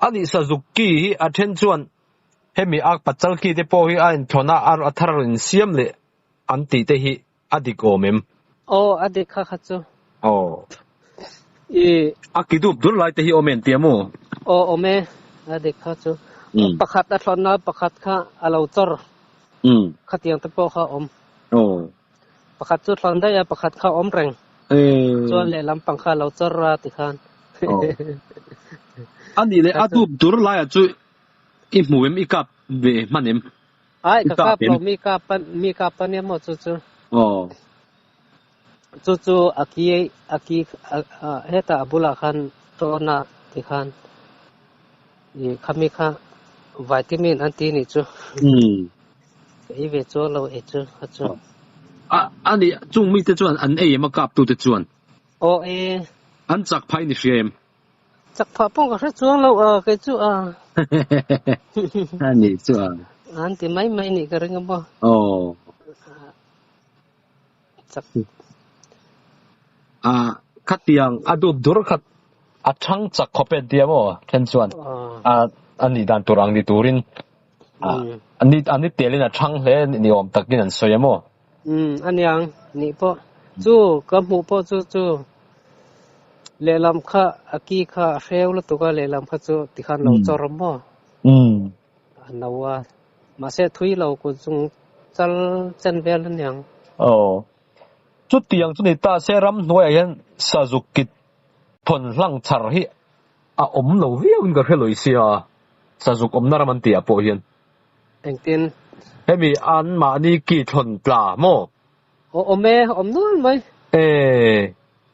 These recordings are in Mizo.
Ani Sazuk ki hi a then chuan hemi a pachal ki te pawh hi a inthawn a, a thar insiam leh an tih te hi a dik awm em? Aw, a dik kha kha chu. Aw. I. A ki dup dur lai te hi awm em tia maw? Aw, awm e, a dik kha chu. Pakhat a thlawn a, pakhat kha a lo chawr. Khatiang te pawh kha a awm. Aw. Pakhat chu thlawn daih a, pakhat kha a awm reng. Chuan lehlam pang kha a lo chawr a tikhan. Aw. A nih leh a dup dur laia chu i hmu em, i kap ve hman em? Ai, ka kap lo, mi kap a, mi kap a nia maw chu chu. Aw. Chu chu a ki, a ki, hetah a bulah khan tawn a tikhan i khami kha vitamin an ti nih chu. Ka ei ve chuang lo ei chu kha chu. A, a nih, chung mite chuan an ei em a kap tute chuan? Aw e. An chak phai ni hria em? Chak phah pawh ka hre chuang lo a, kei chu a. A nih chu a. An ti mai mai nih ka ring a maw. Aw. Chak. A, khatiang a dup dur khat a thang chak khawp e tia maw then chuan a a nih dan tur ang ni turin a ni a ni telin a thang hle ni awm takin an sawi a maw. Umm aniang nih pawh chu ka hmuh pawh chu chu lehlam kha a ki kha a hreu lutuk a lehlam kha chu tikhan lo chawr a maw a no a mahse thui lo kut chung chal chen vel aniang. Aw chutiang chu ni ta se ramhnuaiah hian sazuk kit thawn hlang chhar hi a awm lo viau in ka hre lawih sia sazuk awmna ram an tih ah pawh hian. Engtin? Hemi anmahni ki thlawn tla maw? Aw awm e, awm nual mai. E.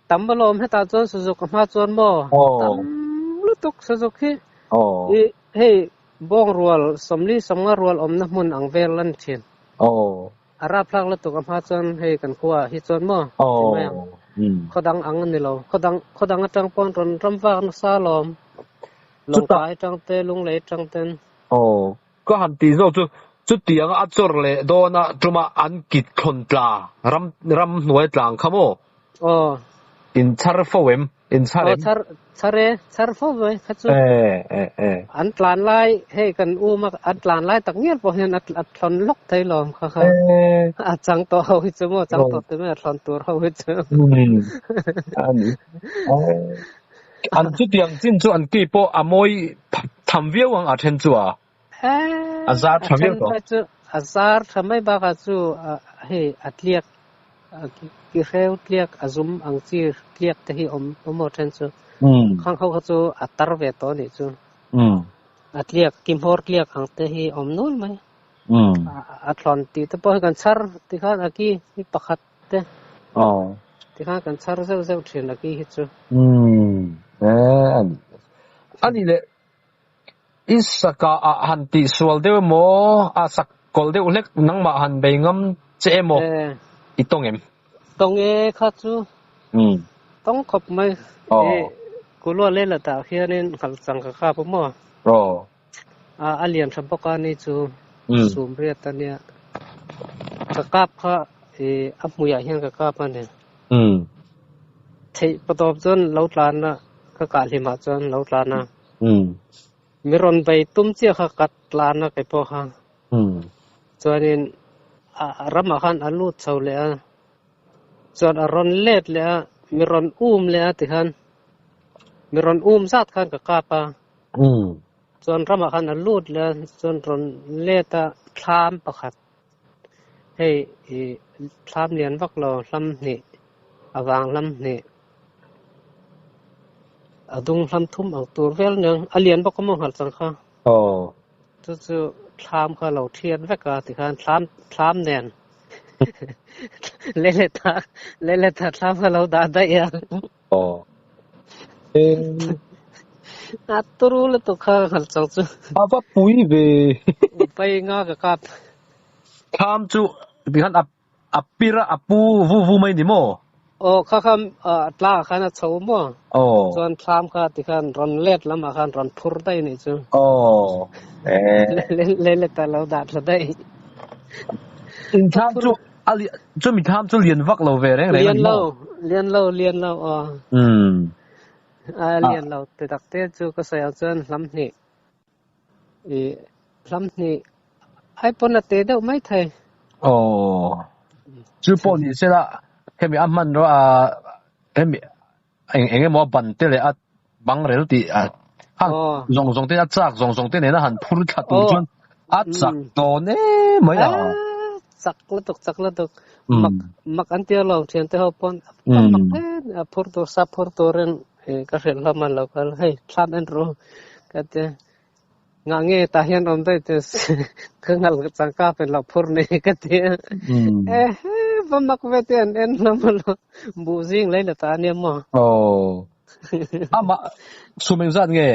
Tam alawm hetah chuan Sazuk a hma chuan maw? Aw. Tam lutuk Sazuk hi. Aw. I hei bawng rual sawmli sawmnga rual awmna hmun ang vel a ni thin. Aw. A rapthlak lutuk a hma chuan hei kan khuaah hi chuan maw? Aw. Ti mai ang. Khaw dang ang a ni lo. Khaw dang khaw dang atang pawn rawn ram vak nasa alawm. Lawngtlai atang te, Lunglei atang ten. Aw. Ka han tih zawk chu chutianga a chawr leh dawn a tuma an kit thlawn tla ram ram hnuai tlang kha maw? Aw. In chhar fo em? In chhar em? Aw chhar chhar e, chhar fo mai kha chu. E e e. An tlan lai hei kan um a an tlan lai tak ngial pawh hian a a thlawn lawk thei lo kha kha. E. A chang tawh ho hi chu maw chang tawh te mai a thlawn tur ho hi chu. Umm a ni. An chutiang chin chu an ki pawh a mawi tham viau ang a then chu a. A zar tha viau tawh. Chu a zar tha mai bakah chu hei a tliak ki hreu tliak a zum ang chi tliak te hi awm awm aw then chu. Khang ho kha chu a tar ve tawh anih chu. A tliak ki hmawr tliak ang te hi awm nual mai. A thlawn tih te pawh hi kan chhar tikhan a ki hi pakhat te. Aw. Tikhan kan chhar zeuh zeuh thin a ki hi chu. Umm e ani leh i saka ah han tih sual deuh emaw a sak kawlh deuh hlek nangmah han bei ngam che emaw i tawng em? Tawng e kha chu. Umm. Tawng khawp mai. Aw. E Kulua lela tah khianin nghalh chang ka kap a maw? Aw. A a lian tha bawk a ni chu sum riat a nia. Ka kap kha i a hmuiah hian ka kap a ni. Theih patawp chuan lo tlan a, ka kah hlimah chuan lo tlan a. Mi rawn bei tum chiah kha ka tlan a kei pawh kha. Chuanin a ramah khan a lut chho leh a, chuan a rawn let leh a, mi rawn um leh a tikhan mi rawn um zat khan ka kap a. Chuan ramah khan a lut leh a, chuan rawn let a thlam pakhat. Hei i thlam lian vak lo hlam hnih a vang hlam hnih a dung hlam thum ang tur vel aniang a lian bawk a maw nghalh chang kha. Aw. Chu chu thlam kha lo thiat vek a tikhan thlam thlam nen leh leh ta leh leh ta thlam kha lo dah daih a. Aw. A turu lutuk kha nghalh chang chu. A va pui ve. Pai nga ka kap. Thlam chu tikhan a a pir a a pu vu vu mai ni maw? Aw kha kha tlang ah khan a chho maw? Aw. Chuan thlam kha tikhan rawn let lamah khan rawn phur daih a nih chu. Aw. Eh. Leilet ah lo dah thla daih. In thlam chu a chumi thlam chu lian vak lo ve reng reng a ni maw? Lian lo, lian lo, aw. Umm. A lian lo ti tak te chu ka sawi ang chuan hlam hnih i hlam hnih ai pawn a te deuh mai thei. Aw. Chu pawh ni se la hemi a hman rawh a hemi eng eng emaw a ban te leh a bang rel tih a hang zawng zawng te a chak zawng zawng te nena han phur thla tur chuan a chak dawn em mai a. Chak lutuk chak lutuk mak mak an tia lo thian te ho pawn mak a phur tur sap phur turin ka hrilh hlawm a lo kal hei thlam en ru ka ti ngah nge tah hian awm daih te ka ngal changka pen lo phur nei ka ti a e he va mak ve te an en hlawm a lo buh zing lei la ta ania maw. Aw amah sum engzat nge?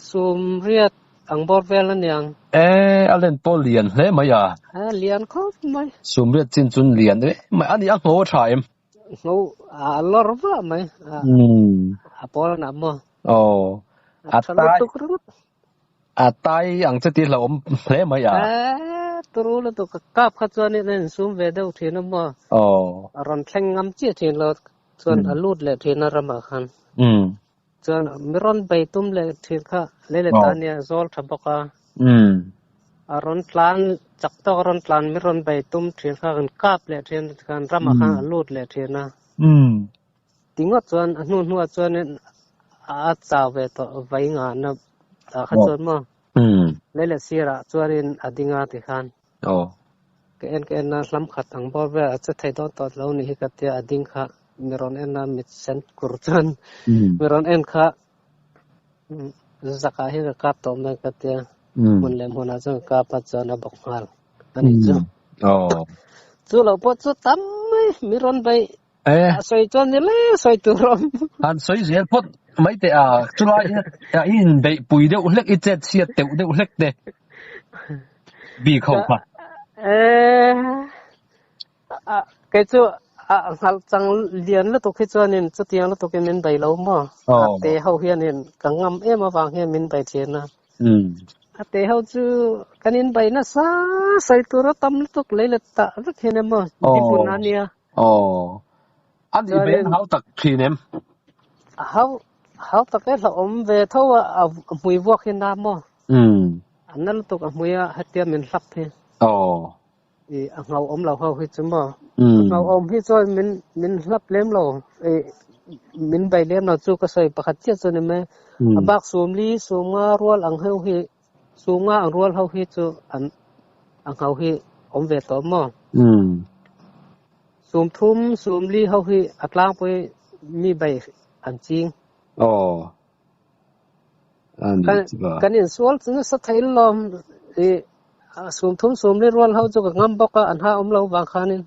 Sum riat ang bawr vel aniang. E a len pawh lian hle mai a. A lian khawp mai. Sum riat chin chun lian hle mai ani a ngho a tha em? Ngho a lawr vah mai. A pawl a nah maw? Aw. A tha lutuk ringawt. A tai ang che tih hlauhawm hle mai a. E turu lutuk ka kap kha chuan in a insum ve deuh thin a maw? Aw. A rawn thleng ngam chiah thin lo chuan a lut leh thin a ramah khan. Chuan mi rawn bei tum leh thin kha lei leh ta nia zawl tha bawk a. A rawn tlan chak tawk a rawn tlan mi rawn bei tum thin kha kan kap leh thin khan ramah khan a lut leh thin a. Ti ngawt chuan a hnu hnuah chuanin a chau ve tawh vai ngahna ah kha chuan maw lei leh sirah chuanin a ding a ti khan. Ka en ka en a hlam khat ang bawr vel a che thei dawn tawh lo ni hi ka tia a ding kha mi rawn en a mit sen kur chuan mi rawn en kha zakah hian ka kap tawh mai ka tia hmun leh hmunah chuan ka kap a chuan a bawk nghal a nih chu. Chu lo pawh chu tam mai mi rawn beih a sawi chuan ni le sawi tur awm. Han sawi zel phawt mai teh a chulai i inbeih pui deuh hlek i chet chhiat teuh deuh hlek te. Bik ho kha. Kei chu a nghalh chang lian lutuk hi chuanin chutiang lutukin min bei lo maw? A te ho hianin ka ngam em avang hian min bei thin a. A te ho chu kan inbei nasa sawi tur a tam lutuk lei let tah vek hian emaw di hmun a nia. Aw. A nih ve an hau tak thin em? Hau hau tak e hlauhawm ve tho a, a hmui vuak hi na maw? A na lutuk a hmui a hetia min hlap hi. Aw. I a ngau awm lo ho hi chu maw? A ngau awm hi chuan min min hlap lem lo. I min bei lem lo chu ka sawi pakhat chiah chu ni mai. A bak sumli sumnga rual ang ho hi Chunga ang rual ho hi chu an a ngho hi awm ve tawh maw? Sum thum, sum li ho hi a tlangpui mi bei an ching. Aw. Kan kan insual chu nasa thei lawm i sum thum, sum li rual ho chu ka ngam bawk a, an ha awm lo vang khanin.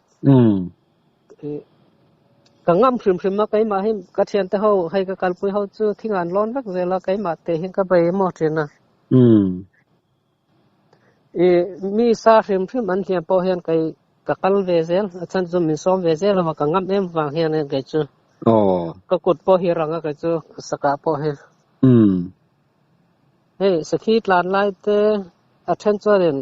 Ka ngam hrim hrim a, keimah hi ka thiante ho hei ka kalpui ho chu thing an lawn vek zel a, keimah te hian ka bei emaw thin a. I mi sa hrim hrim an hliam pawh hian kei ka kal ve zel, a chhan chu min sawm ve zel a, ka ngam em vang hian kei chu. Ka kut pawh hi rang a kei chu sakah pawh hi. Hei sakhi tlan lai te a then chuanin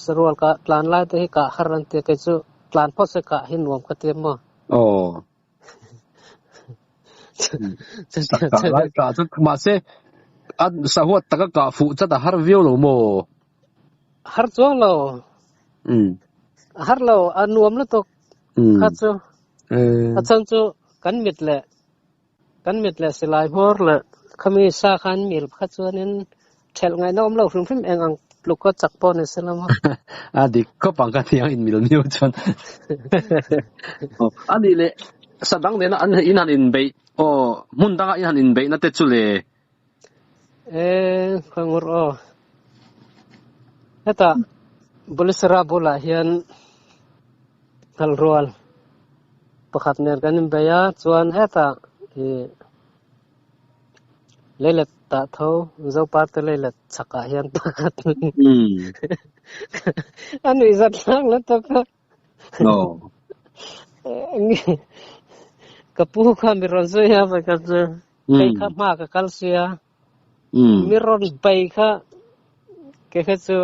sarual kah tlan lai te hi kah har an ti a, kei chu tlan phawt se kah hi nuam ka ti a maw. Aw. Kah lai kah chu mahse a sahuat taka kah fuh chat a har viau lo maw? Har chuang lo. A har lo, a nuam lutuk kha chu. A chhan chu kan mit leh Kan mit leh silai hmawr leh khami sa khan mil kha chuanin thelh ngaihna awm lo hrim hrim eng ang tluk a chak pawh ni se la maw. A dik khawp ang ka ti ang in mil miau chuan. A nih leh sa dang nena an in han inbeih aw hmun danga in han inbeihna te chu le. E khawngur aw. Hetah Bulisara bulah hian Hngalh rual pakhat nen kan inbei a, chuan hetah ih leilet tah tho Zopa te leilet chhakah hian pakhat a nuih zat hlak lutuk a. Ka pu kha mi rawn zui a vai khat chu kei kha hma ka kal sia mi rawn bai kha kei kha chu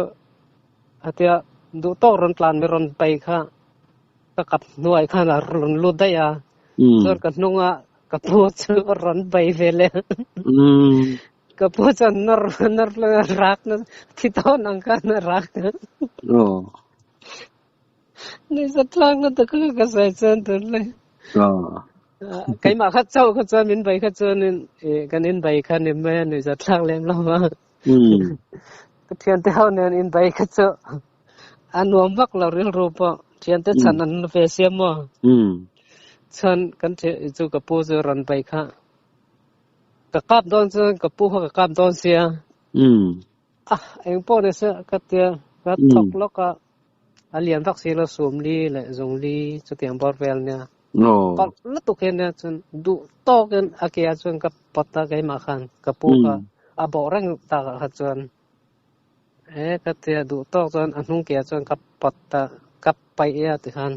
atia duh tawk rawn tlan mi rawn bai kha ka kap hnuai khan a rawn lut daih a chuan ka hnunga ka pu chu a rawn bai ve leh ka pu chuan nawr nawr rak na thi tawn ang khan a rak Ni sa tlang na tak ka sai chuan tur le. Keimah kha chauh kha chuan min bai kha chuan in kan in bai kha ni mai a ni sa thlak lem lo ma. Ka thian te ho nen in bai kha chu a nuam vak lo rilru pawh thian te chhan an ve sia maw. Chuan kan chu ka pu chu rawn bai kha ka kap dawn chuan ka pu kha ka kap dawn sia. Ah eng pawh ni se ka tia ka thawk lawk a. A lian vak si lo sumli leh zungli chutiang bawr vel nia. Palh lutuk hian nia chuan duh tawkin a ke ah chuan ka pawt a keimah khan ka pu kha a bawh reng tak ah kha chuan e ka tia duh tawk chuan a hnung ke ah chuan ka pawt a ka paih a tikhan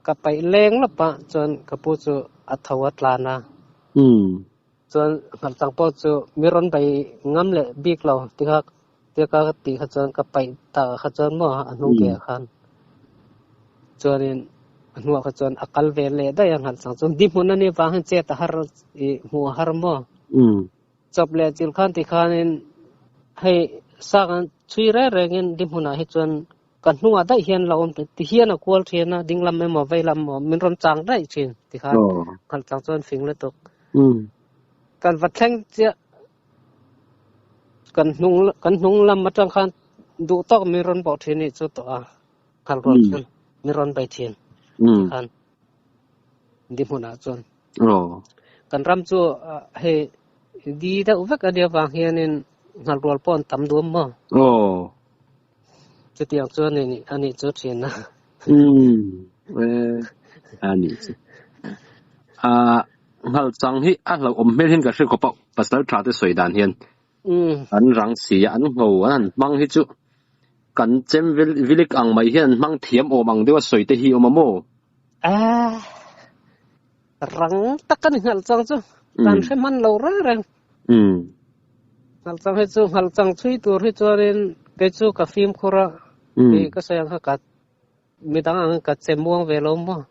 ka paih leng lawp a chuan ka pu chu a tho a tlan a. Chuan nghalchang pawh chu mi rawn bei ngam leh bik lo tikha tia ka tih kha chuan ka paih tak ah kha chuan maw a hnung ke ah khan chuanin a hnuah kha chuan a kal ve leh daih a nghalchang chu di hmun a nih vang hian chet a har ih hmuh a har maw chawp leh chilh khan tikhanin hei sak an chhui reng rengin di hmunah hi chuan Ka hnungah daih hian la awm ti hian a kual thin a, ding lam emaw vei lam emaw min rawn chang daih thin ti khan khalh chang chuan fing lutuk. Kan va thleng chiah kan hnung kan hnung lam atang khan duh tawk min rawn bawh thin nih chu tawh a, khalh rual chuan min rawn bei thin ti khan di hmunah chuan. Kan ram chu hei di deuh vek a nia vang hianin nghal rual pawh an tam duam maw. Chutiang chuan i nih a nih chu thin a. Umm a nih chu. A nghal chang hi a hlauhawm hmel hian ka hre khawp a, pasal tha te sawi dan hian. An rang si a, an ngho an han hmang hi chu kan chem vilik ang mai hian an hmang thiam awm ang deuh a sawi te hi awm a maw? A rang tak a ni nghal chang chu, kan hre hman lo reng reng. Nghal chang hi chu nghal chang chhui tur hi chuanin kei chu ka fimkhur a, kei ka sawi ang kha ka midang ang ka che muang ve lo maw.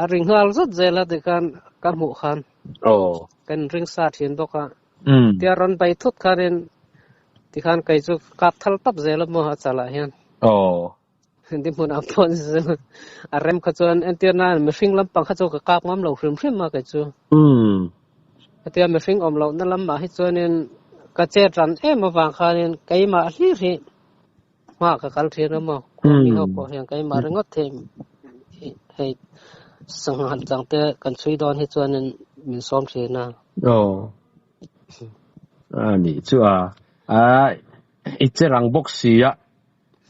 A ri nghal zut zel a tikhan ka hmuh khan kan ring sa thin bawk a, tia rawn bai thut khanin tikhan kei chu kap thal tawp zel a maw a chalah hian. Di hmun ah pawh a rem kha chuan entir nan mihring lampang kha chu ka kap ngam lo hrim hrim a kei chu. Hetia mihring awm lohna lamah hi chuanin ka chet ran em avang khanin keimah hlir hi hma ka kal thin a maw khua mi ho pawh hian keimah ringawt hi hei sangha chang te kan chhui dawn hi chuanin min sawm thin a. Aw a nih chu a a i che rang bawk si a.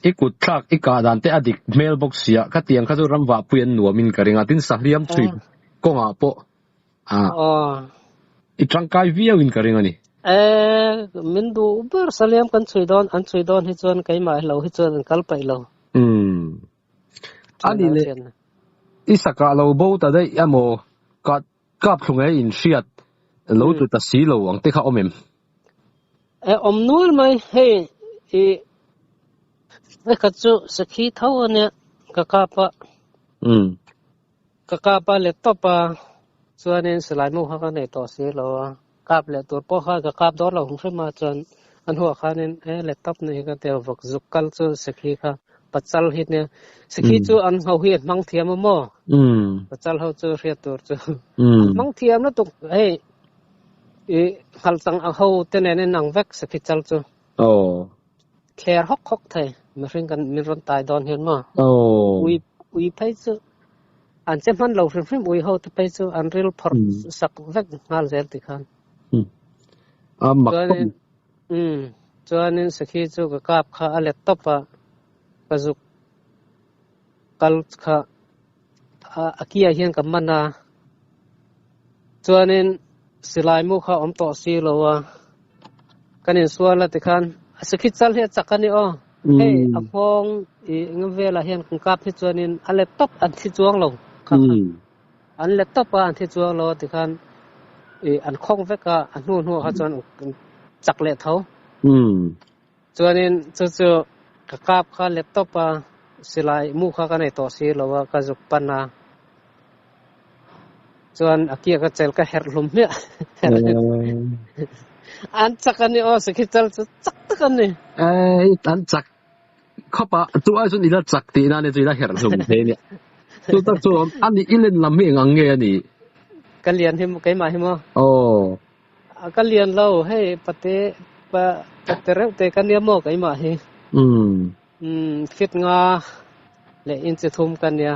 I kut thlak i kah dan te a dik hmel bawk sia, ka tiang kha chu ram vahpui an nuam in ka ring a, tin sahliam chhui kawngah pawh i tangkai viau in ka ring a ni. E, min duh ber sahliam kan chhui dawn, an chhui dawn hi chuan keimah ilo hi chuan an kal paih lo. Umm. A nih leh i sakah lo bo ta daih emaw kah kap thlu nge in hriat lo tlu ta si lo ang te kha awm em? E awm nual mai hei i vekhat chu sakhi tho a nia ka kap a ka kap a let tawp a chuanin silai mu kha ka nei tawh si lo a kap leh tur pawh khan ka kap dawn lo hrim hrim a chuan a hnuah khanin e let tawp ni hi ka tia vawk zuk kal chu sakhi kha pachal hi nia sakhi chu an ho hi an hmang thiam a maw pachal ho chu hriat tur chu an hmang thiam lutuk hei I nghal chang ang ho te nen in ang vek sakhi chal chu. Aw. Thler hawk hawk thei mihring kan min rawn tai dawn hian maw. Aw. Ui ui phei chu an che hman lo hrim hrim ui ho te phei chu an ril phawrh sak vek nghal zel ti khan. A mak Chuanin khawp. umm chuanin sakhi chu ka kap kha a let tawp a ka zuk kal kha a kiah hian ka man a chuanin silai mu kha awm tawh si lo a kan insual a tikhan a sakhi chal hi a chak a ni aw. Hei a nghawng i engemaw velah hian kan kap hi chuanin a let tawp an thi chuang lo kha kha. An let tawp a an thi chuang lo a tikhan i an khawng vek a, a hnu hnuah kha chuan an chak leh tho. Chuanin chu chu ka kap kha let tawp a, silai mu kha ka nei tawh si lo a, ka zuk pan a. Chuan a kia ka chel ka herh hlum hmiah. An chak a ni aw, sakhi chal chu chak tak a ni. Eh, an chak khawp a, chu ai chuan i la chak tihna a ni chu i la herh hlum thei a nia. Chu tak chu a ni, i len lam hi eng ang nge a nih? Ka lian hi keimah hi maw? Aw. Ka lian lo, hei pate pa pate reuh te ka nia maw keimah hi. Umm fit nga leh inch thum ka nia.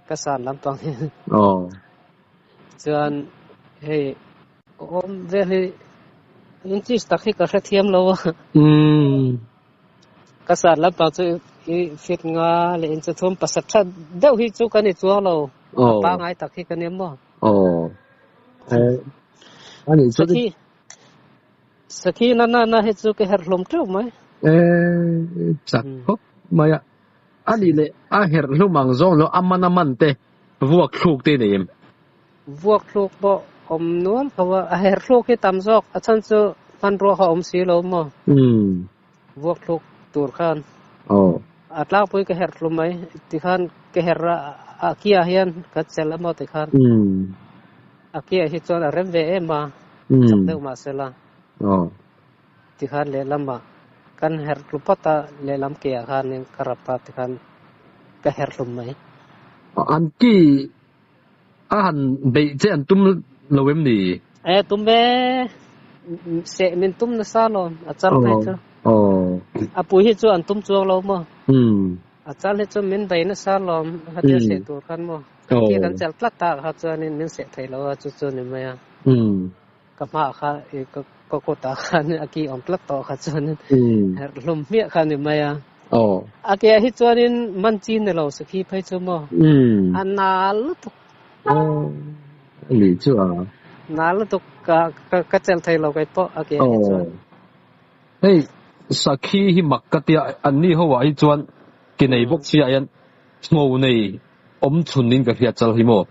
Ka san lampang hi. Aw. Chuan hei awm vel hi inches tak hi ka hrethiam lo a. Ka san lampang chu i fit nga leh inch thum pasat tha deuh hi chu ka ni chuang lo. A pangai tak hi ka nia maw. Aw. Ani chu Sakhi Sakhi na na na hi chu ka herh hlawm teuh mai. Eh chak khawp mai a. Ani leh a herh hlum ang zawng lo a man a man te vuak thluk te nei em? Vuak thluk pawh awm nual tho a, a herh thluk hi tam zawk a chhan chu hmanrua kha awm si lo maw? Vuak thluk tur khan a tlangpui ka herh thlum mai tikhan ka herh a a kia hian ka chelh a maw tikhan a kia hi chuan a rem ve em a chak deuh mahsela tikhan lehlamah kan herh tlu phawt a lehlam ke ah khanin ka rap a tikhan ka herh hlum mai. An ki A han beih che an tum lo em ni? E tum e, seh min tum nasa lawm, a chal phei chu. A pui hi chu an tum chuang lo maw? A chal hi chu min bei nasa lawm, khatia seh tur khan maw? Khatia kan chelh tlat tak kha chuanin min seh thei lo a, chu chu ni mai a. Ka hmaah kha i ka kutah khan a ki awm tlat tawh kha chuanin herh hlum hmiah kha ni mai a. A ke ah hi chuanin man chi ni lo sakhi phei chu maw a nal lutuk. Ni chu a. Nal lutuk ka ka chelh thei lo kei pawh a ke ah hi chuan. Hei sakhi hi mak ka tia anni ho ah hi chuan ke nei bawk si ah hian ngho nei awm chhun in ka hriat chal hi maw.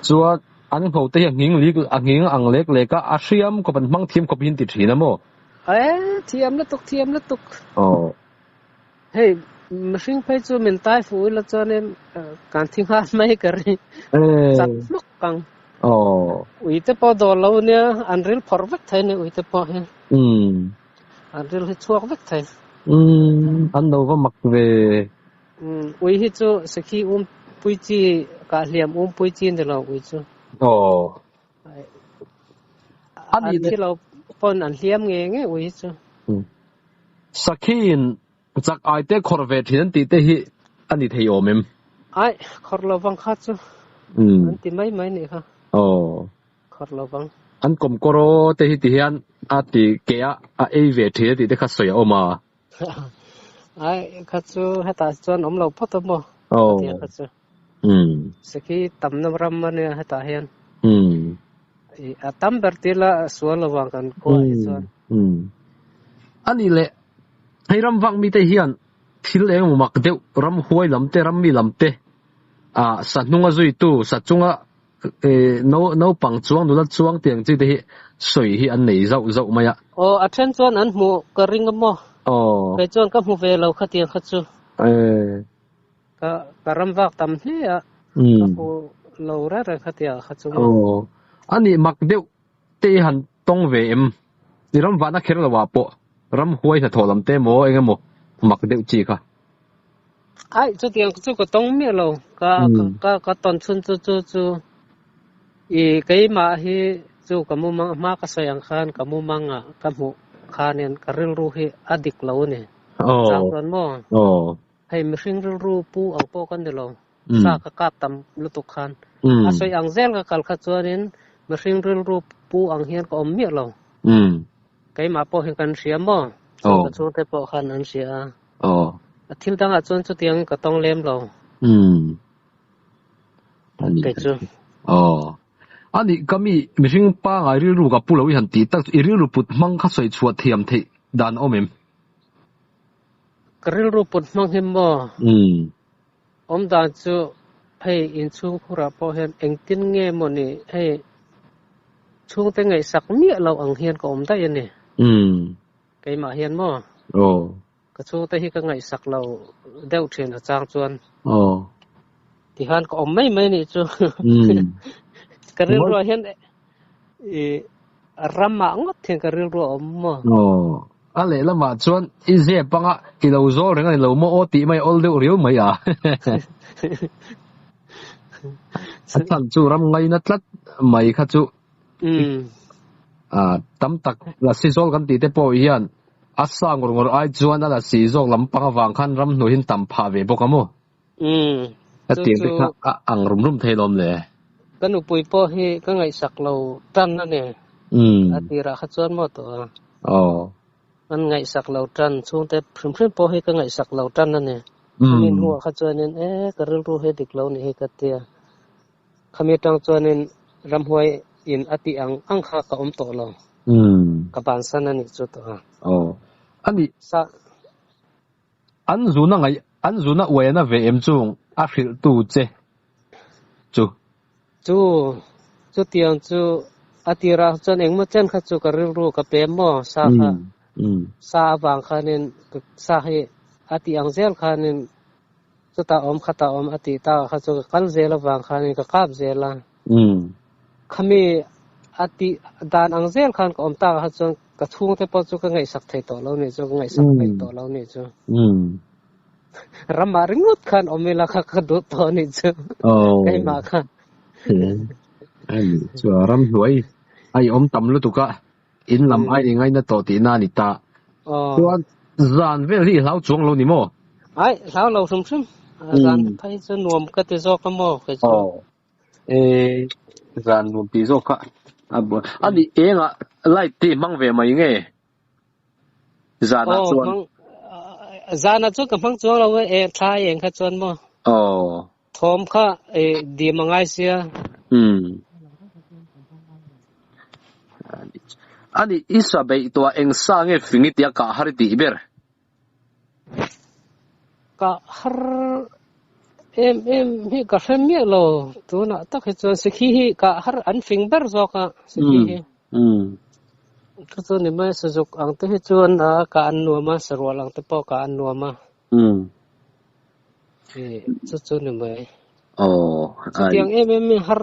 Chuan an ngho te hi a nghing lik a nghing ang lek lek a, a hriam khawp an hmang thiam khawp hi an ti thin a maw? E, thiam lutuk, thiam lutuk. Aw. Hei, mihring phei chu min tai fuh ila chuanin kan thi nghal mai ka ri. Chak hmawk ang. Aw. Ui te pawh dawl lo nia, an ril phawrh vek thei a ni ui te pawh hi. An ril hi chhuak vek thei. An lo va mak ve. Ui hi chu sakhi um pui chi kah hliam um pui chi ni lo ui chu. Aw. An thi lo pawn an hliam nge nge ui hi chu. Sakhi in chak ai te khawrh ve thin an tih te hi a ni thei awm em? Ai, khawrh lo vang kha chu an ti mai mai nih kha. Aw. Khawrh lo vang. An kawmkawr aw te hi ti hian a ti ke a a ei ve thin a tih te kha sawi a awm a. Ai, kha chu hetah chuan awm lo phawt a maw? Aw. Khatia kha chu. Sakhi tamna ram a nia hetah hian. A tam ber tir la a sual lo vang kan khua hi chuan. A nih leh, hei ram vak mite hian thil eng emaw mak deuh ram huai lam te, ram mi lam te, ah sa hnunga zuitu, sa chunga naupang chuang, nula chuang tih ang chi te hi sawi hi an nei zauh zauh mai a. Aw, a then chuan an hmuh ka ring a maw? Aw. Kei chuan ka hmu ve lo khatiang kha chu. Ka ka ram vak tam hle a, ka hmu lo reng reng kha tia kha chu maw. Aw, a nih mak deuh te i han tawng ve em? I ram vahna kher lo ah pawh ram huai hnathawh lam te maw eng emaw mak deuh chi kha. Ai, chutiang chu ka tawng miah lo, ka ka ka tawn chhun chu chu chu i keimah hi chu ka mumang hma ka sawi ang khan ka mumangah ka hmuh khanin ka rilru hi a dik lo a ni. Chang chuan maw? Hei mihring rilru pu ang pawh ka ni lo, sa ka kap tam lutuk khan. A sawi ang zel ka kal kha chuanin mihring rilru pu ang hian ka awm miah lo. Keimah pawh hi kan hria maw? Chu ka chhungte pawh khan an hria a. A thil dangah chuan chutiangin ka tawng lem lo. Kei chu. A nih ka mi mihring pangai rilru ka pu lo i han tih tak chu i rilru put hmang kha sawi chhuah thiam theih dan a awm em? Ka rilru put hmang hi maw? Awm dan chu hei inchhung khurah pawh hian engtin nge maw ni hei chhungte ngaihsak miah lo ang hian ka awm daih a ni. Keimah hian maw? Ka chhungte hi ka ngaihsak lo deuh thin a chang chuan. Tihian ka awm mai mai nih chu. Ka rilruah hian i ramah ngawt hian ka rilru a awm maw? Aw, a lehlamah chuan i zep anga i lo zawl reng a ni lo maw aw tih mai awl deuh riau mai a. A chhan chu ram ngaina tlat mai kha chu tam tak lasi zawl kan tih te pawh hian a sa ngawr ngawr ai chuan a lasi zawk lampang avang khan ram hnuaihin tam phah ve bawk a maw? Ka tiang te kha a ang rum rum thei lawm le. Ka nupui pawh hi ka ngaihsak lo tan a ni. A tirah kha chuan maw tawh a. An ngaihsak lo tan chhungte hrim hrim pawh hi ka ngaihsak lo tan a ni. Khami hnuah kha chuanin e ka rilru hi dik lo nih hi ka tia. Khami atang chuanin ramhuai in a tih ang ang kha ka awm tawh lo. Ka bansan a nih chu tawh a. A nih. Sa. An zuna ngaih, an zuna uai ana ve em chung a hrilh tu che chu. Chu, chutiang chu a tirah chuan engmaw chen kha chu ka rilru ka pe maw sa kha, sa avang khanin sa hi a tih ang zel khanin chutah awm khatah awm a tih takah kha chu ka kal zel avang khanin ka kap zel a. Khami a tih dan ang zel khan ka awm takah kha chuan ka chhungte pawh chu ka ngaihsak thei tawh lo nih chu, ka ngaihsak peih tawh lo nih chu. Ramah ringawt khan awm ila kha ka duh tawh nih chu, keimah kha. Ani chu ram hnuai a i awm tam lutuk a, in lam ai i ngaina tawh tihna a ni ta. Chuan zan vel hi i hlau chuang lo ni maw? Ai, hlau lo hrim hrim. Zan phei chu nuam ka ti zawk a maw kei chu. E zan nuam tih zawk kha a buai a ni engah light te hmang ve mai nge zanah chuan zanah chuan ka hmang chuang lo e thla eng kha chuan maw aw thawm kha e dim a ngai sia ani i sa beih tuah eng sa nge fing i tia kah har i tih ber Ka har em em hi ka hre miah lo tunah tak hi chuan sikhi hi ka har an fing ber zawk a sikhi hi chu chu ni mai sazuk ang te hi chuan a ka an nuam a sarual ang te pawh ka an nuam a chu chu ni mai chutiang em em hi har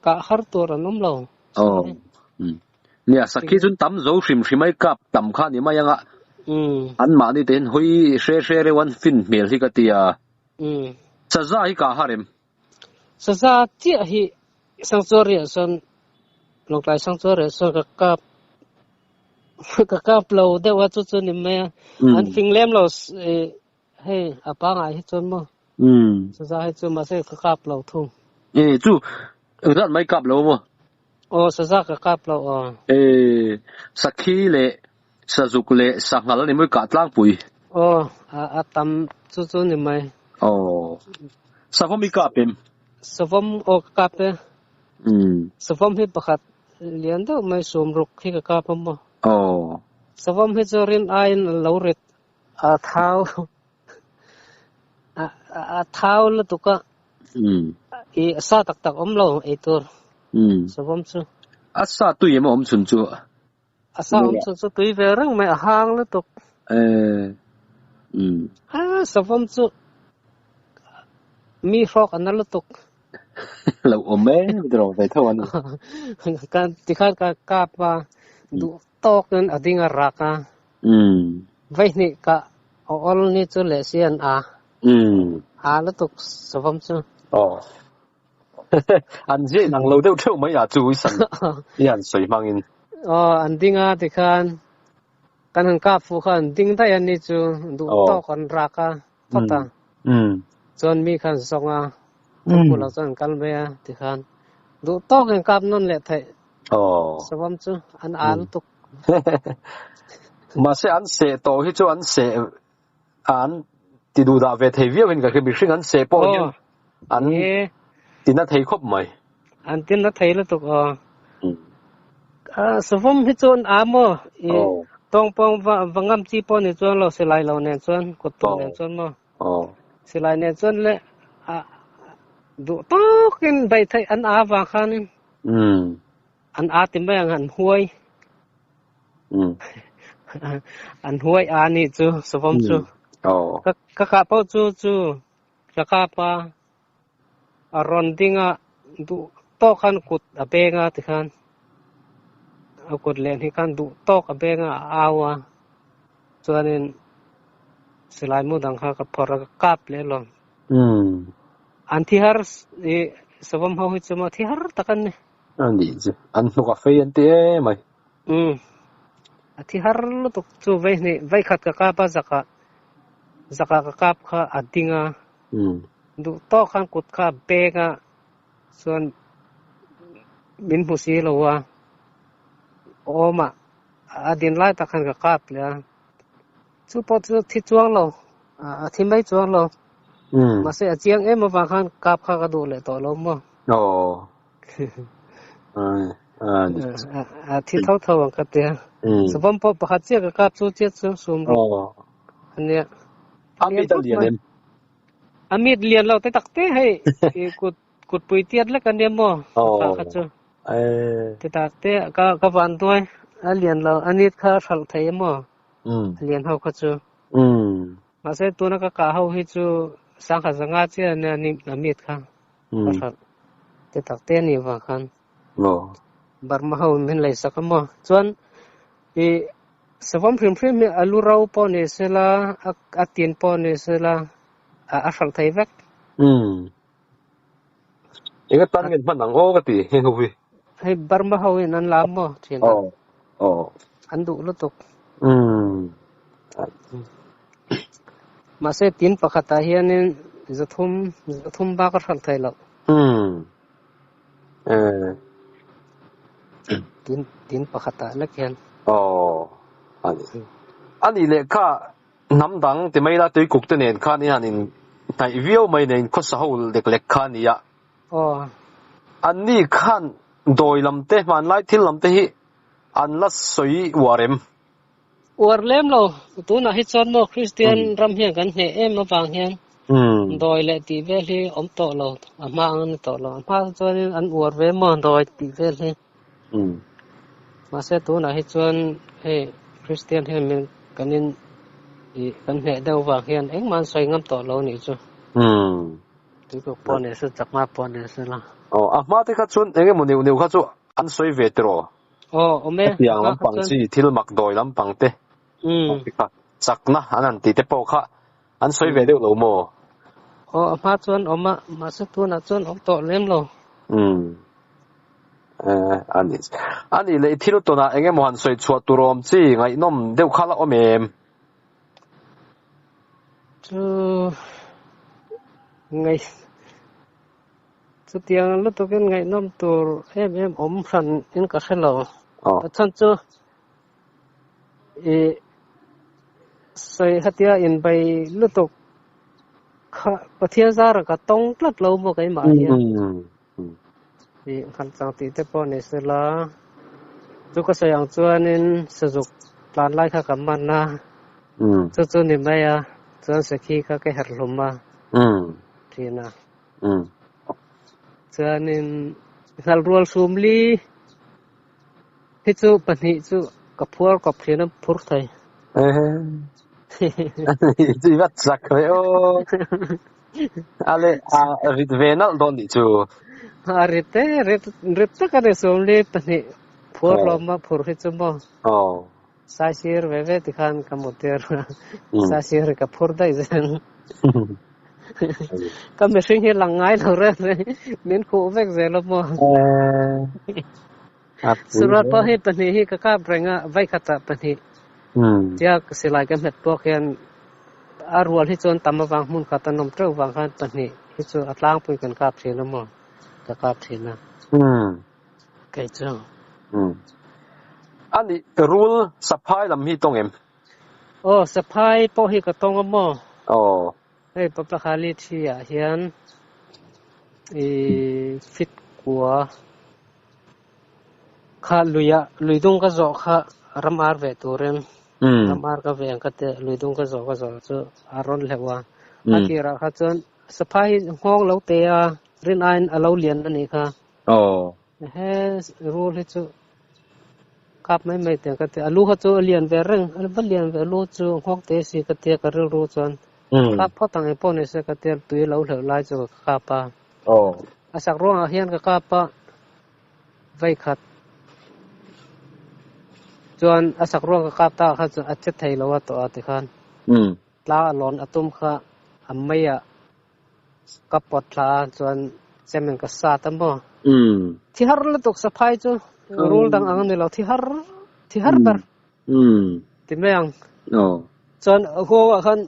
ka har tur an awm lo. Nia, sakhi chuan tam zo hrim hrim ai kap tam kha ni mai anga an mahni te hian hawi hre hre reuh an fin hmel hi ka ti a. Saza hi kah har em? Saza chiah hi sanctuary ah sawn Lawngtlai sanctuary ah sawn ka kap ka kap lo deuh a chu chu ni mai a. An fing lem lo hei a pangai hi chuan maw saza hi chu mahse ka kap lo thung. E chu engzat mai kap lo maw? Aw saza ka kap lo aw. E sakhi leh sazuk leh sanghal a ni mawi kah tlangpui. Aw a tam chu chu ni mai. Aw savawm i kap em? Savawm aw ka kap e. Savawm hi pakhat lian deuh mai sawmruk hi ka kap a maw. Aw. Savawm hi chu rin aiin a lo rit A thau a thau lutuk a i sa tak tak awm lo ei tur savawm chu. A sa tui emaw awm chhun chu? A sa awm chhun chu tui ve reng mai a hang lutuk. A savawm chu mi hrawk a na lutuk. Lo awm e, rawh ve tho a ni. Tikhan ka kap a duh tawkin a ding a rak a. Vaihnih ka awl ni chu leh si an a. A lutuk savawm chu. Aw. An ziah inang lo deuh theuh mai a chu i san i han sawi hmangin. Aw, an ding a tikhan kan han kap fuh kha an ding daih a ni chu duh tawk an rak a phawt a. Chuan mi khan zawng a, an hmuh loh chuan an kal mai a tikhan duh tawkin kap nawn leh theih. Savawm chu an a lutuk. Mahse an seh tawh hi chu an seh an ti duh dah ve thei viau in ka hria mihring an seh pawh hian an ti na thei khawp mai. An ti na thei lutuk aw. Savawm hi chu an a maw? Tawng pawng va va ngam chi pawh ni chuan lo silai lo nen chuan kut tum nen chuan maw silai nen chuan le a duh tawkin bei theih an a vang khanin an a ti mai ang an huai an huai a ni chu savawm chu ka ka kah pawh chu chu ka kap a a rawn ding a duh tawk khan kut a beng a tikhan a kut leh hnih khan duh tawk a beng a a au a chuanin silai mu dang kha ka phawrh a ka kap leh alawm an thi har ih savawm ho hi chu maw thi har tak an ni. A nih chu an hnuk a fei an ti em mai. Umm a thi har lutuk chu vei hnih vei khat ka kap a zakah zakah ka kap kha a ding a duh tawk khan kut kha a beng a chuan min hmu si lo a awmah a din lai tak khan ka kap leh a chu pawh chu thi chuang lo a thi mai chuang lo mahse a chiang em avang khan kap kha ka duh leh tawh lo maw. Aw. A thi tho tho ang ka tia. Savawm pawh pakhat chiah ka kap chu chiat chu sum rawh ania. A mit a lian em? A mit lian lo te tak te hei kut kut pui tiat lek ania maw ka kha chu. Te tak te ka ka van duai a lian lo a nit kha a hralh thei emaw a lian ho kha chu. Mahse tuna ka kah ho hi chu sangha zanga chiah ania a mit kha ka hralh te tak te a nih vang khan Burma ho min lei sak a maw chuan ih savawm hrim hrim hi a lu ro pawh ni sela a tin pawh ni sela a hralh thei vek. Eng atan nge hman ang aw ka ti heng ho hi. Hei Burma ho in an la maw thin a. An duh lutuk. Mahse tin pakhatah hianin zathum zathum bak a hralh thei loh. Tin tin pakhatah lek hian. Aw ani. Ani leh kha hnam dang ti mai la tuikuk te nen khan i han in hnaih viau mai nen khawsa ho lek lek kha a ni a. Aw. Anni khan dawi lam te hmanlai thil lam te hi an la sawi uar em? Uar lem lo, tunah hi chuan maw Kristian ram hian kan hneh em avang hian dawi leh tih vel hi awm tawh lo, a hma ang a ni tawh lo. A hma chuanin an uar ve maw dawi tih vel hi. Mahse tunah hi chuan hei Kristian hian min kan in ih kan hneh deuh vang hian engmah an sawi ngam tawh lo a nih chu. Tuikuk pawh ni se, chakma pawh ni se la. Aw, a hma te kha chuan eng emaw neuh neuh kha chu an sawi ve tiraw? Aw, awm e. Hetiang lampang chi thil mak dawi lampang te kha chakna an han tih te pawh kha an sawi ve deuh lo maw? Aw, a hma chuan awm a, mahse tunah chuan awm tawh lem lo. Umm. Ani. Ani leh i thil tawnah eng emaw han sawi chhuah tur awm chi ngaihnawm deuh kha la awm em? Chu ngaih chutiang lutukin ngaihnawm tur em em awm hran in ka hre lo. A chhan chu ih sawi hatia inbei lutuk kha Pathian zara ka tawng tlat lo maw keimah hian. Ih nghalh chang tih te pawh ni sela chu ka sawi ang chuanin sazuk tlan lai kha ka man a chu chu ni mai a chuan sakhi kha ka herh hlum a thin a chuanin nghalh rual sum li hi chu pahnih chu ka phuar kawp thin a phur thei. Chi vat chak ve aw. Ale a rit ve nalh dawn nih chu. A rit e, rit rit tak a ni sawmli pahnih phuar lawm a phur hi chu maw. Aw. Sai sir ve ve tikhan ka mu tir a, sai sir hi ka phur daih zel. Ka mihring hi lang ngai lo reng reng min khuh vek zel a maw. Surat pawh hi pahnih hi ka kap reng a, vaikhatah pahnih tia silai ka hmet puak hian a rual hi chuan tam avang hmun khat an awm teuh vang khan pahnih hi chu a tlangpui kan kap thin a maw ka kap thin a kei chu. A nih rul saphai lam hi tawng em? Aw saphai pawh hi ka tawng a maw? Aw. Hei Papakhali thi ah hian ih fit kua kha luiah lui dung ka zawh kha ram ar ve turin. Ram ar ka veng ka tia lui dung ka zawh ka zawh chu a rawn hleuh a. A tirah kha chuan saphai hi nghawng lo te a, rin aiin a lo lian a nih kha. He rul hi chu kap mai mai teh ka tia, a lu kha chu a lian ve reng, a va lian ve lu chu nghawk te si ka tia ka rilru chuan kap phawt ang engpawh ni se ka tia tui lo hleuh lai chu ka kap a. A sak ruangah hian ka kap a, vai khat chuan a sak ruang ka kap ta kha chu a che thei lo a tawh a tikhan tlang a lawn a tum kha a mei ah ka pawt thla a chuan chem in ka sat a maw. Thi har lutuk saphai chu rul dang ang a ni lo thi har thi har ber ti mai ang. Chuan huau ah khan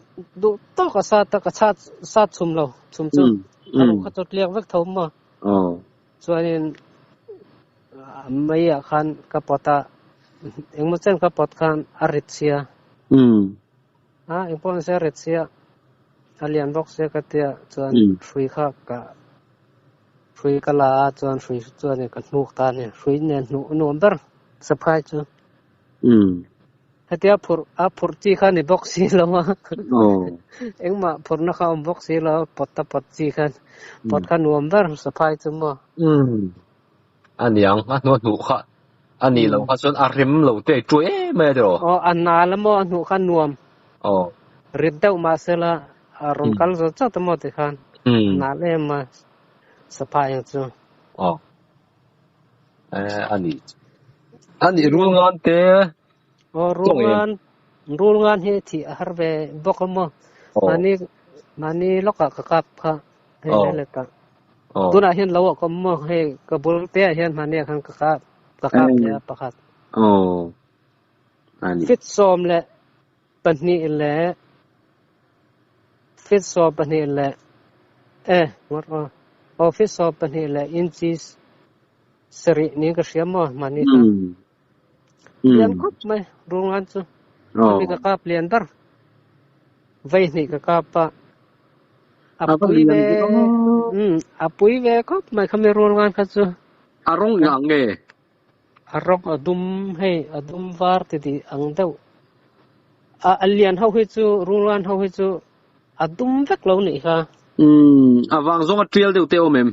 duh tawk a sat a ka chhat sat chhum lo chhum chu a ruh kha chu tliak vek tho maw. Chuanin a mei ah khan ka pawt a engmaw chen ka pawt khan a rit sia. A engpawh ni se a rit sia a lian bawk sia ka tia chuan hrui kha ka hrui ka la a chuan hrui chuan ka hnuk ta a ni hrui nen hnuh nuam ber saphai chu hetia phurh a phurh chi kha ni bawk si lo a engmah phurhna kha awm bawk si lo a pawt a pawt chi khan pawt kha nuam ber saphai chu maw. A niang a hnuah hnuh kha a nih loh kha chuan a rem lo te tuai em mai a tiraw? Aw a na la maw a hnuh kha nuam rit deuh mahsela a rawn kal zawt zawt a maw tikhan a nal em a saphai ang chu. Aw a nih a nih rul ngan te Aw rul ngan rul ngan hi thih a har ve bawk a maw mahni mahni lawkah ka kap kha hei le le ta. Tunah hian lo ah ka awm maw hei ka bul te ah hian hmani ah khan ka kap ka kap leh a pakhat. Fit 12 leh fit 12 leh eh ngawt aw aw fit 12 leh inches sarih niin ka hria maw hmani kha. Lian khawp mai rungan chu khami ka kap lian ber vei hnih ka kap a a pui ve a pui ve khawp mai khami rungan kha chu a rawng eng ang nge a rawng a dum hei a dum var ti tih ang deuh a a lian ho hi chu rungan ho hi chu a dum vek lo nih kha a vang zawng a tial deuh te awm em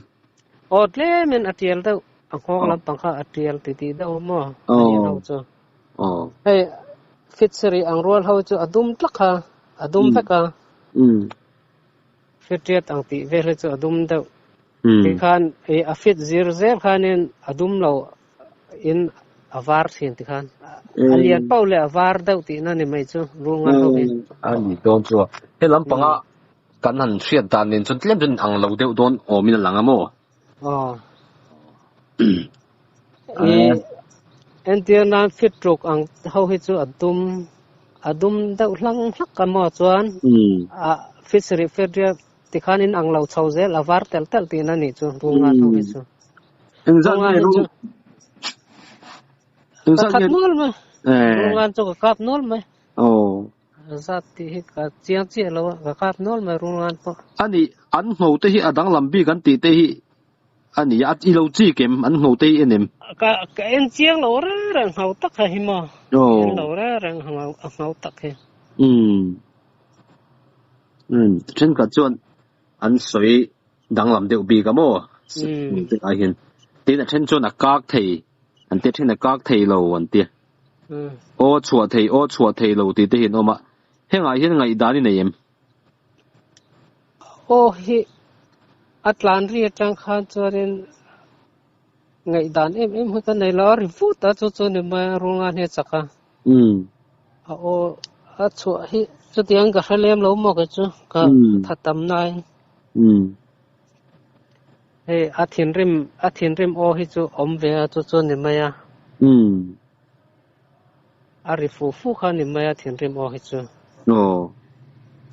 aw tlemin a tial deuh A nghawng lampang kha a tial ti tih deuh maw a lian ho chu. Hei fit sarih ang rual ho chu a dum tlak kha a dum vek a. Fit riat ang tih vel hi chu a dum deuh. Tikhan a fit zir zel khanin a dum lo in a var thin tikhan. A lian pauh leh a var deuh tihna ni mai chu rul ngan ho hi. A ni dawn chu a. He lampanga kan han hriat dan nen chuan tlem chuan ang lo deuh dawn awmin a lang a maw? Aw. I entir nan fit ruk ang ho hi chu a dum a dum deuh hlang hlak a maw chuan a fit sarih fit riat tikhan in ang lo chho zel a var telh telh tihna nih chu rungan ho hi chu. Engzat Rungan nge hi rung chu ka engzat that nge nual mai. eh Rungan chu ka kap nual mai. aw Zat tih hi ka chiang chiah lo a, ka kap nual mai rulngan pawh. A nih, an ngho te hi a danglam bik an tih te hi a ni a, i lo chik em? An ngho te hi en em? Ka ka en chiang lo reng reng ngho tak kha hi maw? Ka en lo reng reng a ngho tak hi. Umm. Umm, thenkhat chuan an sawi danglam deuh bik a maw? Ai hian. Tin a then chuan a kak thei, an tia then a kak thei lo an tia. Aw chhuah thei, aw chhuah thei lo tih te hi an awm a, hengah hian ngaihdan i nei em? Aw hi a tlan ri atang khan chuanin ngaihdan em em hi ka nei lo a, ri vut a chu chu ni mai a rungan hi a chak a. A aw a chhuah hi chutiang ka hre lem lo maw kei chu ka tha tam nain. Hei a thinrim a thinrim aw hi chu awm ve a chu chu ni mai a. A ri fu fu kha ni mai a thinrim aw hi chu. Aw.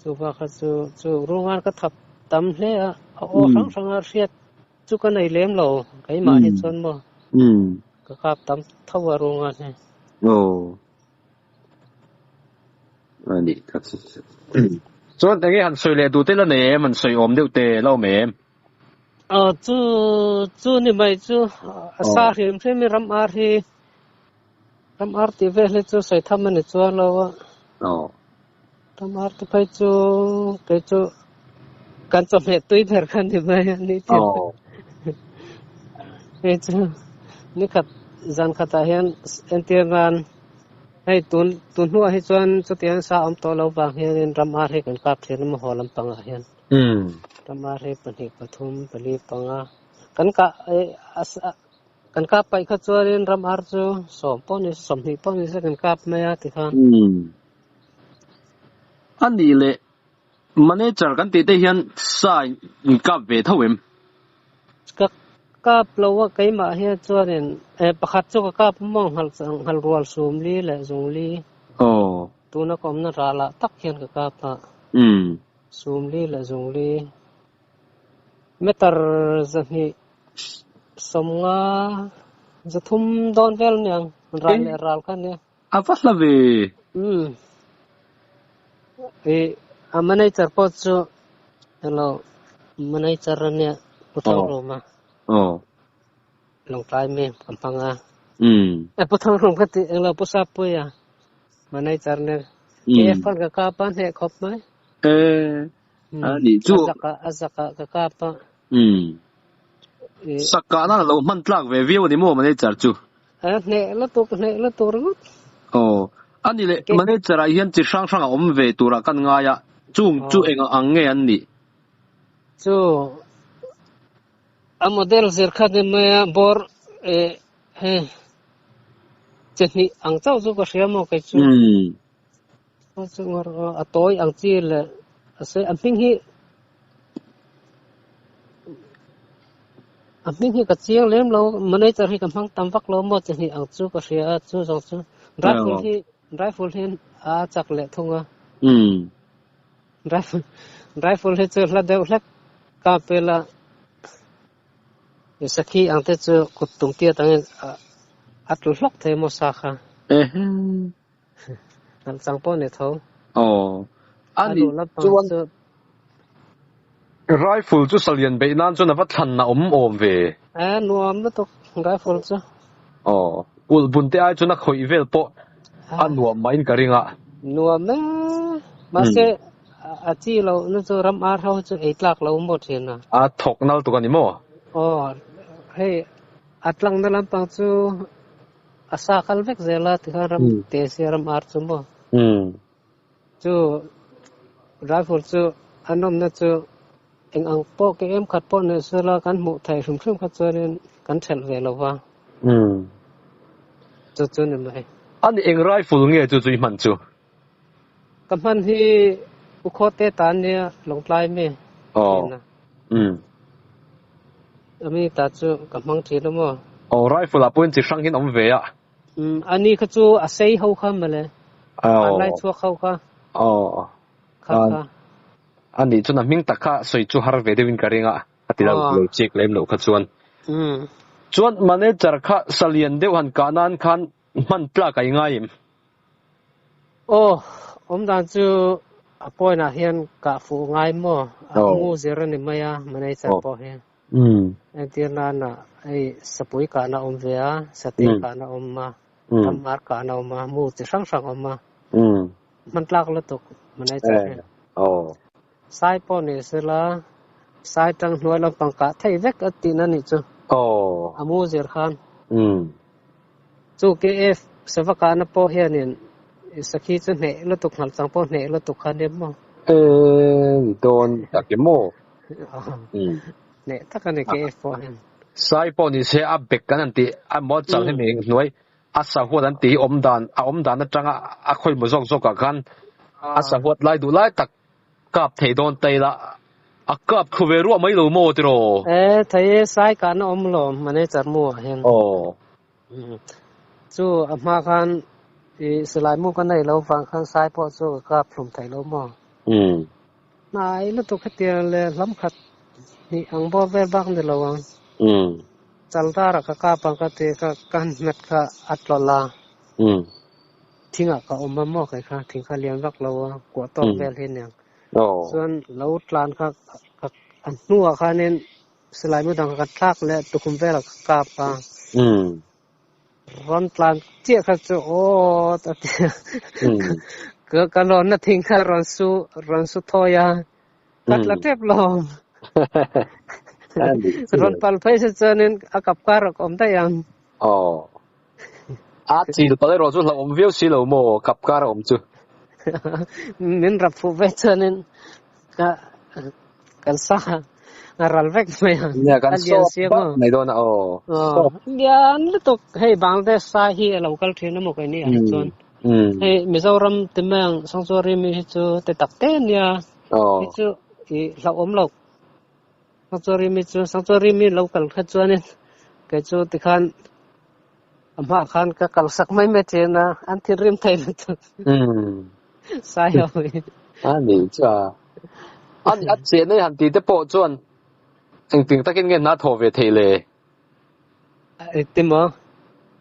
Chu va kha chu chu rungan ka thap tam hle a a aw hrang hrang a hriat chu ka nei lem lo keimah hi chuan maw ka kap tam tho a rungan hi. Aw. A ni tak. Chuan enge han sawi leh duh te la nei em han sawi awm deuh te la awm em? Aw chu chu ni mai chu a sa hrim hrim i ram ar hi. Ram ar tih vel hi chu sawi tham a ni chuang lo a. Aw. Ram ar te phei chu kei chu kan chawhmeh tui ber kha ni mai a ni thin. Aw. Hei chu nikhat zan khatah hian entir nan hei tun tun hnuah hi chuan chutiang sa awm tawh lo vang hianin ram ar hi kan kap thin a maw haw lampangah hian. Umm. Ram ar hi pahnih pathum pali panga kan kah Kan kap paih kha chuanin ram ar chu sawm pawh ni sawmhnih pawh ni se kan kap mai a tikhan. Umm. A nih leh manager kan tih te hian sa in kap ve tho em? Ka kap lo a keimah hian chuanin eh pakhat chu ka kap maw nghal nghal rual sumli leh zungli. Aw. Tuna ka awmna ralah tak hian ka kap a. Umm. Sumli leh zungli. Meter zahnih sawmnga zathum dawn vel aniang ral leh ral kha ania. A va hla ve. Umm. Ih a manager pawh chu hello manager ania Pu Thangruma. Aw. Lawngtlai mi ka hmang a. Umm. E Pu Thangruma ka tih englo Pu Sappuia manager nia. KF khan ka kap a hneh khawp mai. E a nih chu. A zaka a zaka ka kap a. Umm. Sakah nan a lo hman tlak ve viau a ni maw manager chu? A hneh lutuk hneh lutuk ringawt. Aw. A ni leh manager ah hian chi hrang hrang a awm ve turah kan ngai a, chung chu eng ang nge an nih? Chu a model zir kha ni mai a bawr eh hei chi hnih ang chauh chu ka hria maw kei chu. Umm. A tawi ang chi leh a sawi a hming hi a hming hi ka chiang lem lo manager hi ka hmang tam vak lo maw chi hnih ang chu ka hria a chu zawng chu rifle hi rifle hi a chak leh thung a rifle rifle hi chu hla deuh hlek kap ila sakhi ang te chu kut tum tiat angin a tlu hlawk thei maw sa kha. Hnam chang pawh ni tho. Aw. A Ani luh lampang chuan chu. Rifle chu salian beih nan chuan a va thlan a awm awm ve. A nuam lutuk rifle chu. Aw. Kulh bun te ai chuan a khawih vel pawh a nuam mahin ka ring a. Nuam e. Mahse a chi lo na chu ram ar ho chu ei tlak lo maw thin a. A thawk nal tuk a ni maw? Aw. Hei a tlangna lampang chu A sa kal vek zel a tikhan ram te sia ram ar chu maw. Chu rifle chu an awmna chu eng ang pawh ke em khat pawh nei sela kan hmuh theih hrim hrim kha chuanin kan thelh ve lo va. Chu chu ni mai. A ni eng rifle nge chu chu i hman chu? Ka hman hi U Khawte ta ania Lawngtlai mi thin a. Ami ta chu ka hmang thin a maw? Aw rifle ah pawhin chi hrang hian awm ve a. Umm ani kha chu a sei ho kha mawle. Hmanlai chhuak ho kha. Aw. Kha kha. Ani chuan a hming tak kha sawi chu har ve deuhin ka ring a, a ti lo lo chik lem loh kha chuan. Chuan manager kha salian deuh han kah nan khan hman tlak a i ngai em? Aw, awm dan chu a point ah hian kah fuh ngai maw? A mu zir a ni mai a, manager pawh hi. Entir nana hei sapui kahna awm ve a, sate kahna awm a, ramhar kahna awm a, mu chi hrang hrang awm a. Hman tlak lutuk manager hi. Sai pawh ni sela, sai tang hnuai lampang kah thei vek a tihna nih chu. A mu zir khan. Chu KF sava kahna pawh hianin sakhi chu hneh lutuk hngalh chang pawh hneh lutuk kha nia maw? E ni dawn tak e maw? Hneh tak a ni KF pawh hian. Sai pawh ni se a bek kan han tih a maw chal hemi hnuai a sahuat an tih hi awm dan a awm dan atanga a khawimaw zawk zawkah khan a sahuat lai duh lai tak Kap thei dawn ta ila, a kap thlu ve ruah mai lo maw tiraw? E, thei e, sai kahna awm lo, manager mu ah hian. Aw. Chu a hma khan i silai mu ka nei lo vang khan sai pawh chu ka kap hlum thei lo maw? Hnai lutuk hetiang leh hlam khat hnih ang bawr vel bak ni lo ang. Chaldar ah ka kap ang ka ti kha ka han hmet kha a tlawlh a. Thingah ka awm a maw kai kha thing kha lian vak lo a kuah tawk vel hi aniang. Chuan lo tlan kha ka a hnuah khanin silai mu dang kha ka thlak leh tukhum velah ka kap a. Rawn tlan chiah kha chu aw ta tia ka ka lawn na thing kha rawn su rawn su thawi a ka tla tep lawm rawn pal phei se chuanin a kap kar a awm daih ang. Aw a chil pal erawh chu hlauhawm viau si lo maw kap kar a awm chu. Min rap fuh ve chuanin ka kan sa a ral vek mai a. Nia kan A lian sawp si bak maw. mai dawn a aw Aw sawp. lian lutuk hei Bangladesh sa hi a lo kal thin a maw keini ah hi chuan. Hei Mizoram ti mai ang Sanctuary mi hi chu te tak te nia Aw hi chu i hlauhawm lo. Sanctuary mi chu Sanctuary mi lo kal kha chuanin kei chu tikhan a hmaah khan ka kalsak mai mai thin a, an thinrim thei lutuk. Sai ho hi. A ni chu a. A ni a chenna i han tih te pawh chuan engtin takin nge hna thawh ve theih le? Engtin maw?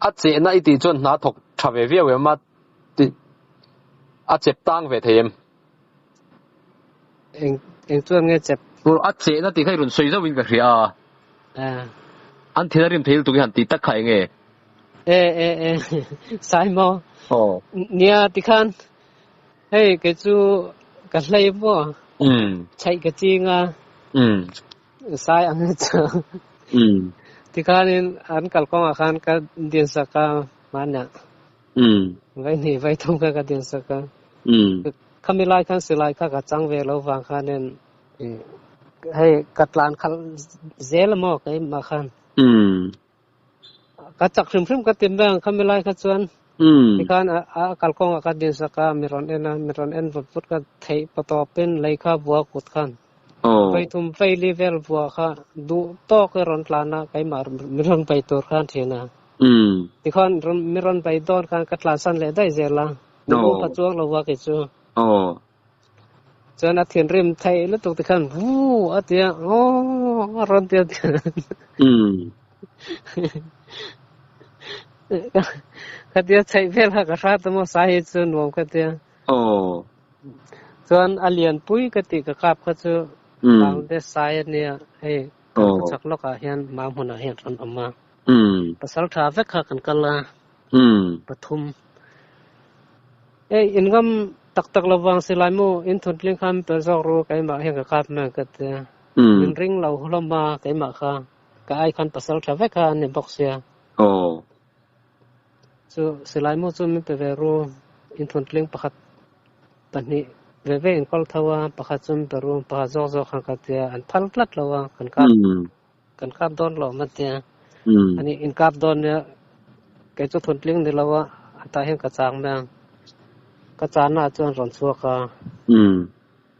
A chenna i tih chuan hna thawk tha ve viau em a, a chep tang ve thei em? Eng eng chuan nge chep? A chehna tih kha i rawn sawi zauhin ka hria a. An thil a rim thei lutuk hi han tih tak kha eng nge? E e e sai maw? Aw. Nia tikhan hei kei chu ka hlei maw? Chheih ka ching a. Sai ang hi chu. Tikhanin an kalkawngah khan ka din sak a hmanah. Vai hnih vai thum kha ka din sak a. Khami lai khan silai kha ka chang ve lo vang khanin hei ka tlan khalh zel a maw keimah khan. Ka chak hrim hrim ka ti mai ang khami lai kha chuan. Tikhan a kalkawngah ka din sak a, mi rawn en a, mi rawn en vut vut ka theih patawpin lei kha bua kut khan. Vai thum vai li vel bua kha duh tawk i rawn tlan a, keimah mi rawn bei tur khan thin a. Tikhan mi rawn bei dawn khan ka tlansan leh daih zel a, min um pha chuang lo a kei chu. Chuan a thinrim theih lutuk tikhan vuu a ti a, aw a rawn ti a. Ka tia chheih vel kha ka hrat a maw sai hi chu nuam ka tia. Chuan a lianpui ka tih ka kap kha chu Bangladesh sai a nia hei kan khawchhak lawkah hian mau hmunah hian rawn awm a. Pasal tha vek kha kan kal a, pathum. Ei, in ngam tak tak lo vang silai maw, in thun tling khan pe zawk ru, keimah hian ka kap mai ka ti a. Min ring lo hlawm a, keimah kha, ka ai khan pasal tha vek kha an ni bawk sia. Chu silai maw chu min pe ve ru, in thun tling pakhat pahnih ve ve in kawl tho a, pakhat chu min pe ru, pakhat zawk zawk khan ka ti a, an phal tlat lo a, kan kap. Kan kap dawn lo ma tia. Ani in kap dawn nia kei chu thuntling ni lo a, a tah hian ka chang mai ang. Ka chana ah chuan rawn chhuak a.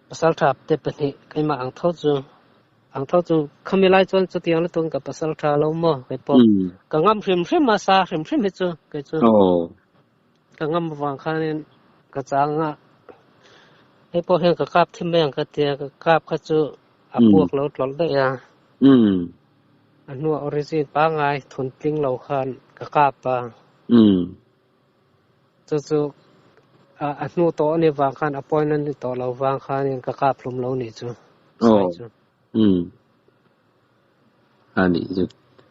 Pasal tha te pahnih keimah ang tho chu ang tho chu khami lai chuan chutiang lutuk in ka pasal tha lo maw kei pawh. Ka ngam hrim hrim a sa hrim hrim hi chu kei chu. Ka ngam avang khanin ka chang a, hei pawh hian ka kap thim mai ang ka tia, ka kap kha chu a puak lo tlawlh daih a. A hnuah origin pangngai thun tling lo khan ka kap a. Chu chu a hnu tawh a ni vang khan a point a ni tawh lo vang khanin ka kap hlum lo nih chu. Sai chu. A nih chu.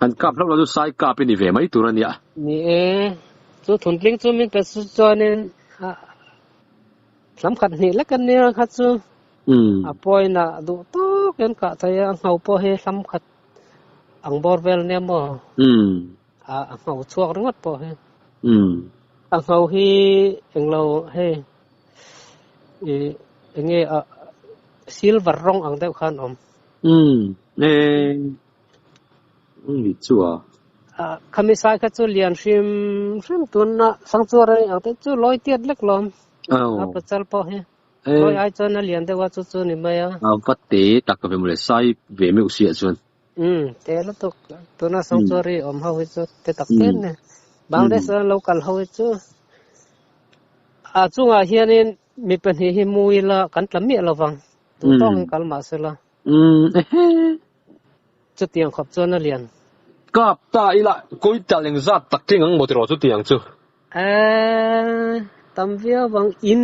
An kap hlauh lo chu sai kap i ni ve mai tur a nia. Ni e, chu thuntling chu min pe chu chuanin a hlam khat hnih lek a nia kha chu a point ah duh tawk in kah thei a, a ngho pawh hi hlam khat ang bawr vel nia maw a ngho chhuak ringawt pawh hi. A ngho hi englo hei ih enge a silver rawng ang deuh khan awm. Umm e ni chu a. Khami sai kha chu lian hrim hrim tunna Sangchuar a ang te chu lawi tiat lek lawm. A pachal pawh hi lawi ai chuan a lian deuh a chu chu ni mai a. A va te tak ve mawle sai ve meuh si ah chuan. Umm te lutuk tuna Sangchuar hi awm ho hi chu te tak ten ni. Bangladesh a lo kal ho hi chu a chungah hianin mi pahnih hi mu ila kan tla miah lovang. Duh tawk in kal mah sela. Umm ehe. Chutiang khawp chuan a lian. Kap ta ila kawi tal engzat tak tling ang maw tiraw chutiang chu. Eeh tam viau vang in.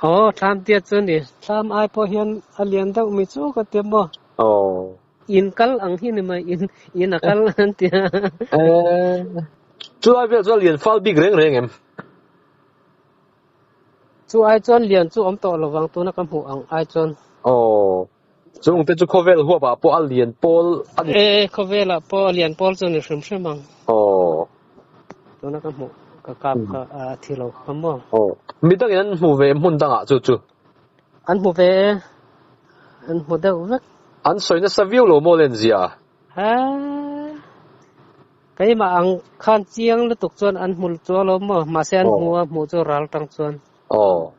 Aw thlam tiat chu ni. Thlam ai pawh hian a lian deuh mi chu ka ti maw. Aw. In kal ang hi ni mai in in a kal an ti a. Eeh. Chu lai vel chu a lian fal bik reng reng em? Chu ai chuan lian chu awm tawh lovang tuna ka hmuh ang ai chuan. Aw. Chung te chu khawvel huap ah pawh a lian pawl a ni. E, khawvel ah pawh a lian pawl chu a ni hrim hrim ang. Aw. Tuna ka hmuh ka kap kha a thi lo kha maw. Aw. Midangin an hmu ve em hmun dangah chu chu? An hmu ve e. An hmu deuh vek. An sawi nasa viau lo maw len zia? Ha. Keimah ang khan chiang lutuk chuan an hmu chuang lo maw? Mahse an hmu a, hmuh chu ral tang chuan. Aw.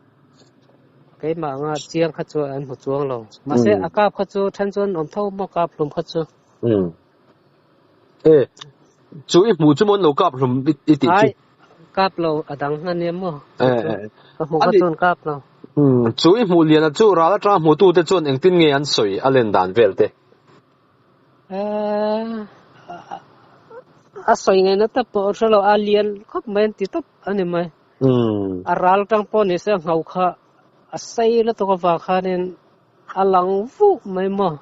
Keimah anga chiang kha chu an hmu chuang lo. Mahse a kap kha chu then chuan awm tho maw kap hlum kha chu. Umm. E, chu i hmuh chu maw an lo kap hlum i tih chu? Ai, kap lo a dang a nia maw? Chu chu ka hmuh kha chuan kap lo. Umm, chu i hmuh lian a chu ral atanga hmutu te chuan engtin nge an sawi a len dan vel te? A sawi ngaihna tak pawh a hre lo, a lian khawp mai an ti tawp a ni mai. A ral tang pawh ni se ngho kha a sei lutuk avang khanin a lang vuh mai maw.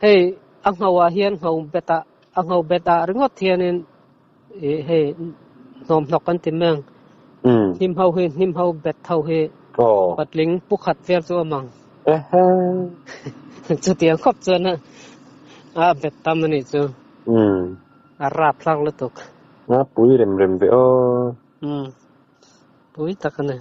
Hei a ngho ah hian ngho bet ah a ngho bet ah ringawt hianin ih hei hnawmhnawk an ti mai ang. Hnim ho hi hnim ho bet ho hi patling pu khat vel chu a awm ang. Chutiang khawp chuan a bet tam a nih chu. A rap hlak lutuk. A pui rem rem ve aw. Pui tak a ni.